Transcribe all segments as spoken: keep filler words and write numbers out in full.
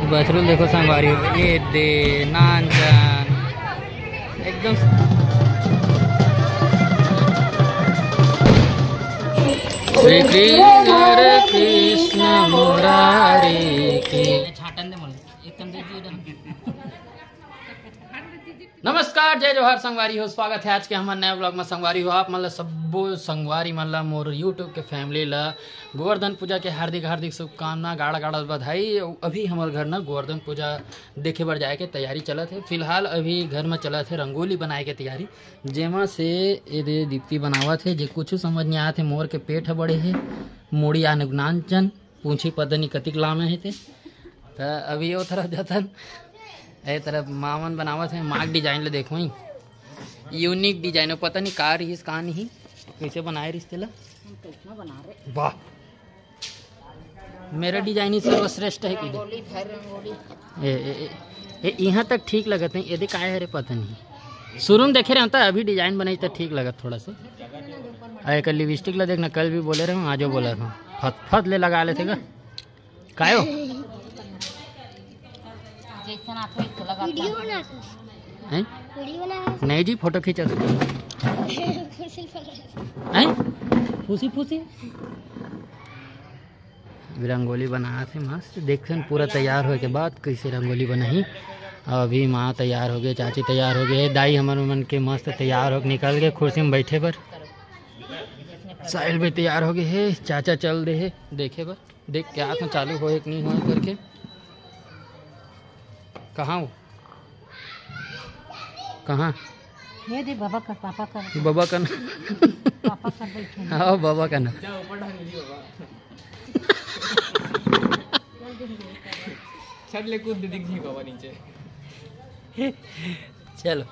बछरू ल देखो संगवारी हो, ये दे नान जान एकदम। श्री कृष्ण, हरे कृष्ण मुरारी की। छाटन दे मोला, एक कन दे दियो। नमस्कार, जय जोहार संगवारी हो, स्वागत है आज के हमर नया vlog में। संगवारी हो, आप मन ला सब्बो संगवारी मन ला, मोर YouTube के family ला गोवर्धन पूजा के हार्दिक हार्दिक शुभकामना, गाड़ा गाड़ा बधाई। अभी हमर घर ना गोवर्धन पूजा देखे बर जाए के तैयारी चलत है। फिलहाल अभी घर में चलत है रंगोली बनाए के तैयारी, जेमा से ये दे दीप्ति बनावत है, जे कुछ समझ नहीं आत है। मोर के पेट ह बड़े है, मुड़ी आन नानचन, पूंछी पता नहीं कतिक लामे है ते। त अभी ओ तरफ जतन, ए तरफ मामन बनावत है, माग design ले देखो ही, unique design, पता नहीं का रहिस का नहीं, कैसे बनाए रहिस तेला। हम कैसना बना रहे? वाह, मेरा design ही सर्वश्रेष्ठ है कि रंगोली घर रंगोली। ए, ए, ए, ए, यहाँ तक ठीक लगत है, यदि काय हरे पता नहीं। शुरू में देखे रहता, अभी design बनाई तो ठीक लगत थोड़ा सा। आ, एक lipstick ला देखना, कल भी बोले रहे, आजो बोला था, फत फत ले लगा लेते का। कायो? जैसन आप हो, इसको लगा वीडियो बना। हैं? वीडियो बना। नहीं जी, फोटो खींचा। हैं? फूसी फूसी। रंगोली बनात हे मस्त। देखथन पूरा तैयार होए के बाद कैसे रंगोली बनाही। अभी माँ तैयार हो गए, चाची तैयार हो गए, दाई हमर मन के मस्त तैयार हो निकल गए कुर्सी में बैठे बर। साहिल भी तैयार हो गए हे, चाचा चल दे हे देखे बर। देख के आत हूँ चालू होए कि नहीं होए करके। कहाँ हो? कहाँ? ये दे बाबा का, पापा का। बाबा का ना। पापा का बैठे हैं। हाँ, बाबा का ना। छत ले कूद दे, दिख जाही बाबा नीचे। चलो,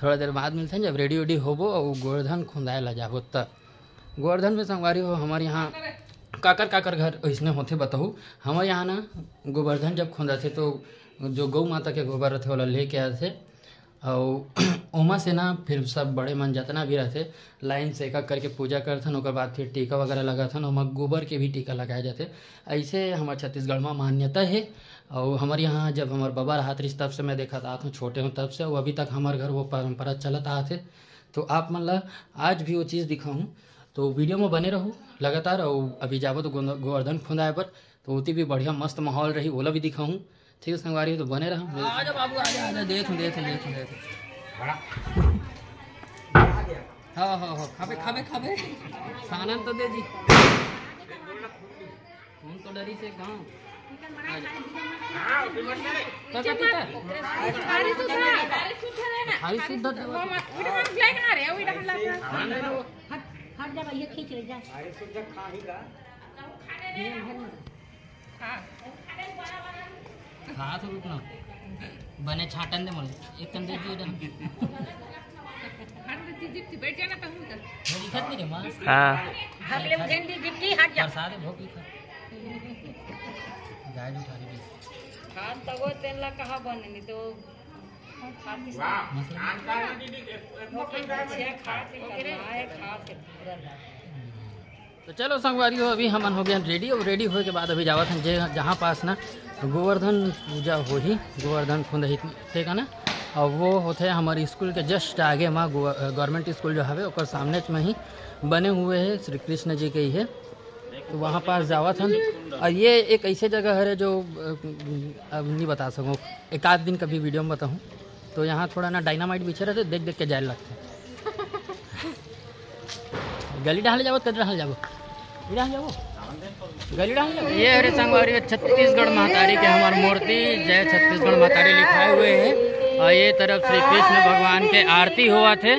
थोड़ा देर बाद मिलते हैं, जब ready वेडी होबो और गोवर्धन खुंदाए ला जाबो तब। गोवर्धन में संगवारी हो, हमर यहाँ काकर काकर घर अइसने होथे बताहू। हमर यहाँ ना गोवर्धन जब खुंदाथे तो जो गौ माता के गोबर रथे ओला लेके आथे, अउ ओमा से ना फिर सब बड़े मन जतना भी रथे लाइन से एक एक करके पूजा करथन, ओकर बाद फिर टीका वगैरह लगाथन, ओमा गोबर के भी टीका लगाए जाथे। ऐसे हमर छत्तीसगढ़ में मान्यता हे। अउ हमर यहाँ जब हमर बबा रहत रहिस तब से मैं देखत आत हूँ, छोटे हूँ तब से, अउ अभी तक हमर घर वो परंपरा चलत आत हे। तो आप मन ला आज भी वो चीज़ दिखाहूँ, तो वीडियो में बने रहू लगातार। अउ अभी जाबो तो गोंद-, गोवर्धन खुंदाए बर, तो ओती भी बढ़िया मस्त माहौल रही, ओला भी दिखाहूँ। ठीक है संगवारी, तो बने रहू। आजा बाबू, आजा, आजा, देख, देख, देख, देख। हाँ, हाँ, हाँ, खाबे, खाबे, खाबे। सानन तो दे जी। कौन तो डरी से गाँव? तो क्या पीता है? हरी सुद्धा। हरी सुद्धा देवा। हट, हट जा भैया, खींच ले जा। हरी सुद्धा खाही का? हाँ। हाँ, तो रुक ना। बने छाटन दे मोला। एक कन दे दियो डन। हट, तो चीज बैठ जाना तो हम कर। वो दिखत नहीं रे माँ। हाँ। भाग ले, उजैन दी, गिट्टी, हट जा। प्रसाद है, भोग लिखा। गाय जो उठा रही है। खान तब वो तेल ला कहाँ बने, नहीं तो खाती से। वाह। मसला। खान का है दीदी, एक, एक, एक, एक, अच्छा, खाती करना है, खाती पूरा। तो चलो संगवारी हो, अभी हमन हो गए रेडी। और रेडी होए के बाद अभी जावत हन जे जहाँ पास ना गोवर्धन पूजा होही, गोवर्धन खुंदही ते का ना, और वो होथे हमर स्कूल के just आगे मा गो-, गवर्नमेंट स्कूल जो हवे ओकर सामने में ही बने हुए है श्री कृष्ण जी के ही है। तो वहाँ पास जावत हन। और ये एक ऐसे जगह हरे जो, अ, अब नहीं बता सकूँ, एक आध दिन कभी वीडियो में बताऊँ। तो यहाँ थोड़ा ना डायनामाइट बिछे रहते, देख देख के जाए लगते। गली डहल जाबो, कदर डहल जाबो, ई डहल जाबो, गली डहल जाबो। ये हरे संगवारी हो छत्तीसगढ़ महतारी के हमार मूर्ति, जय छत्तीसगढ़ महतारी लिखाए हुए है। और ये तरफ श्री कृष्ण भगवान के आरती होवत हे।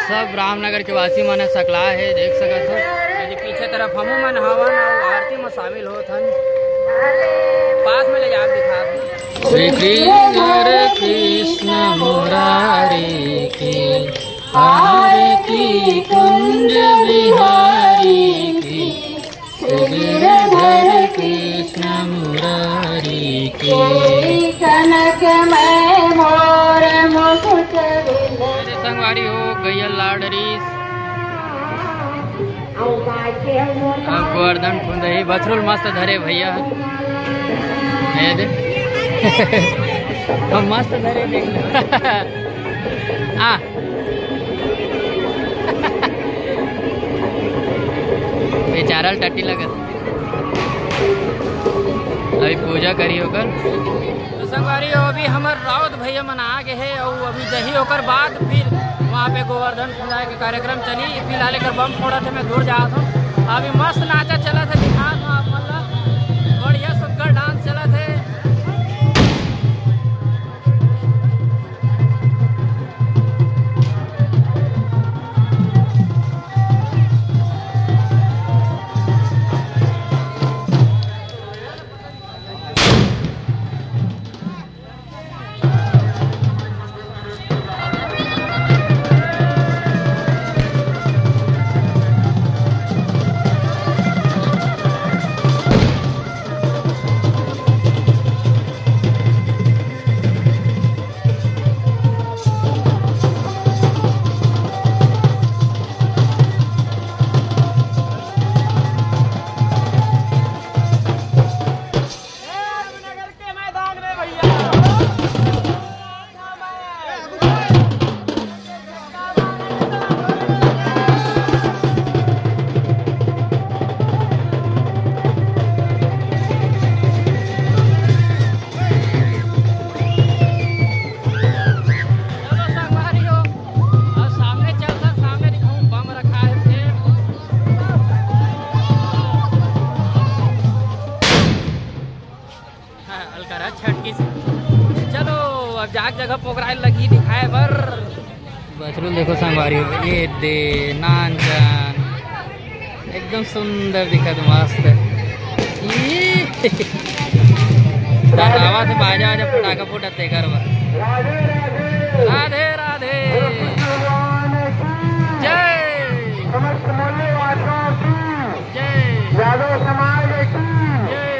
सब रामनगर के वासी मन ह सकला हे, देख सकत हो। यदि पीछे तरफ हमू मन हवन और आरती में शामिल होत हन, पास में ले जाके दिखा दो। श्री कृष्ण, हरे कृष्ण मुरारी की, आरती कुंज बिहारी की, श्री गिरधर कृष्ण मुरारी की। कनक मैं मोर मुकुट विलस। अरे संगवारी हो, गैया लाडरी। अब गोवर्धन खुंदही बछरू ल मस्त धरे भैया। ए दे। हम मस्त धरे देख। आ। बेचारा ल टट्टी लगत। अभी पूजा करी ओकर। तो संगवारी हो, अभी हमर राउत भैया मन आ गे हे, अउ अभी जही ओकर बाद फिर वहाँ पे गोवर्धन पूजा के कार्यक्रम चली। फिलहाल एकर बम फोड़त हे, मैं दूर जात हूँ। अभी मस्त नाचा चलत हे, दिखात हूँ आप मन ला। बढ़िया सुग्घर डांस चलत हे। चलो संगवारी हो, अब सामने चलथन, सामने दिखाऊं, बम रखा है फेर। हाँ, अलकरा छटकी से। चलो, अब जाके जगह पोगराए लगी दिखाए बर। बछरू देखो संगवारी हो, ये दे नान जान। एकदम सुंदर दिखत, मस्त। ई डरावत हे, बाजा वाजा फटाका फूटत हे घर बर। राधे राधे। जय। जय। यादव समाज की जय।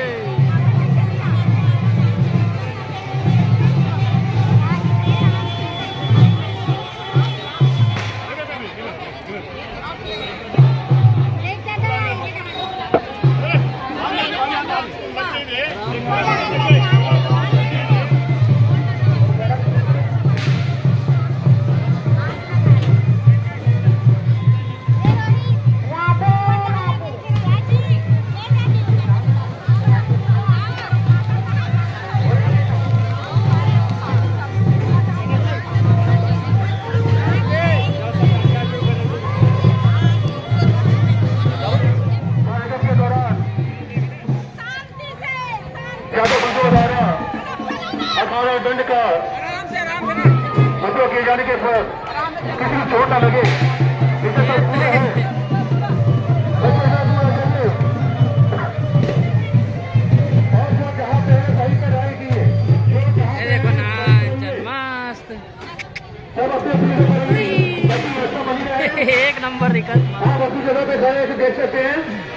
ज्यादा बंधु द्वारा अठारह दंड का उपयोग किए जाने के बाद किसी को चोट ना लगे, इसे सब पूरा है। बच्चे ना दूर हटेंगे। और जो जहाँ पे है, सही पे रहेगी। जो जहाँ ये पे देखो है, ना, वहीं रहेंगे। चल मस्त। सब अपने अपने जगह पर रहेंगे। एक नंबर दिखत। आप अपनी जगह पे खड़े हैं, देख सकते हैं।